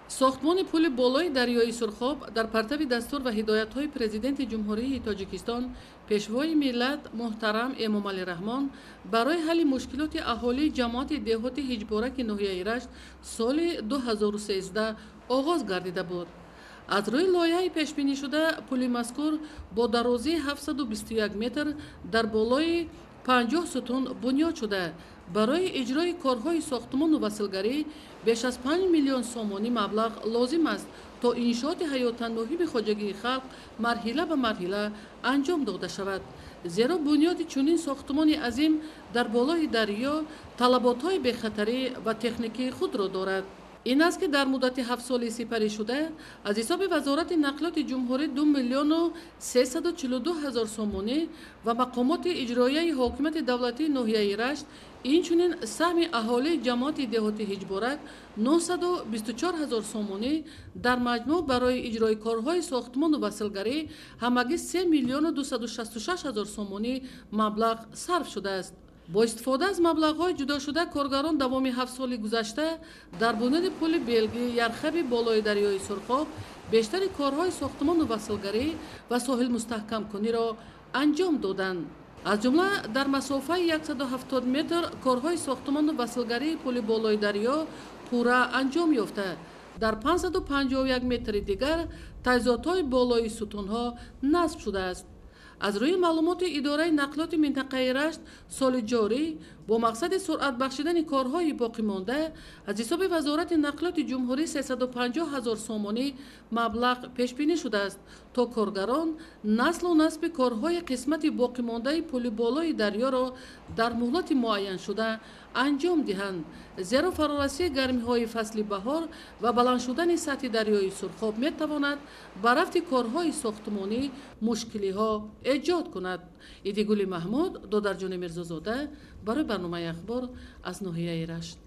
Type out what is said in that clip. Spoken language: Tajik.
Сохтмони пули болои дарёи Сурхоб дар партави дастур ва ҳидоятҳои Президенти Ҷумҳурии Тоҷикистон, Пешвои миллат муҳтарам Эмомалӣ Раҳмон барои ҳалли мушкилоти аҳолии ҷамоати деҳоти Ҳиҷбораки ноҳияи Рашт соли 2013 оғоз гардида буд. Аз рӯи лоиҳаи пешбинишуда, пули мазкур бо дарозии 721 метр дар болои 50 сутун бунёд шуда, барои иҷрои корҳои сохтмону васлгарӣ беш аз 5 миллион сомонӣ маблағ лозим аст, то иншооти ҳаётан муҳими хоҷагии халқ марҳила ба марҳила анҷом дода шавад. Зеро бунёди чунин сохтмони азим дар болои дарё талаботҳои бехатарӣ ва техникии худро дорад. Ин аст, ки дар муддати 7 соли сипаришуда аз ҳисоби Вазорати нақлиёти ҷумҳурӣ 2 342 000 сомонӣ ва мақомоти иҷроияи ҳокимияти давлатии ноҳияи Рашт, инчунин саҳми аҳолии ҷамоати деҳоти Ҳиҷборак 924 000 сомонӣ, дар маҷмӯъ барои иҷрои корҳои сохтмону васлгарӣ ҳамагӣ 3 266 000 сомонӣ маблағ сарф шудааст. Бо истифода аз маблағҳои ҷудошуда, коргарон давоми 7 соли гузашта дар бунёди пули Белги Ярхаби болои дарёи Сурхоб бештари корҳои сохтмону васлгарӣ ва соҳилмустаҳкамкуниро анҷом доданд. Аз ҷумла, дар масофаи 170 метр корҳои сохтмону васлгарии пули болои дарё пурра анҷом ёфта, дар 551 метри дигар таҷҳизотҳои болои сутунҳо насб шудааст. Аз рӯи маълумоти идораи нақлиёти минтақаи Рашт, соли ҷорӣ бо мақсади суръат бахшидани корҳои боқимонда аз ҳисоби Вазорати нақлиёти ҷумҳурӣ 350 ҳазор сомонӣ маблағ пешбинӣ шудааст, то коргарон наслу насби корҳои қисмати боқимондаи пули болои дарёро дар муҳлати муайяншуда анҷом диҳанд. Зеро фарорасии гармиҳои фасли баҳор ва баланд шудани сатҳи дарёи Сурхоб метавонад ба рафти корҳои сохтмонӣ мушкилиҳо эҷод кунад. Идигули Маҳмуд, Додарҷони Мирзозода барои барномаи «Ахбор» аз ноҳияи Рашт.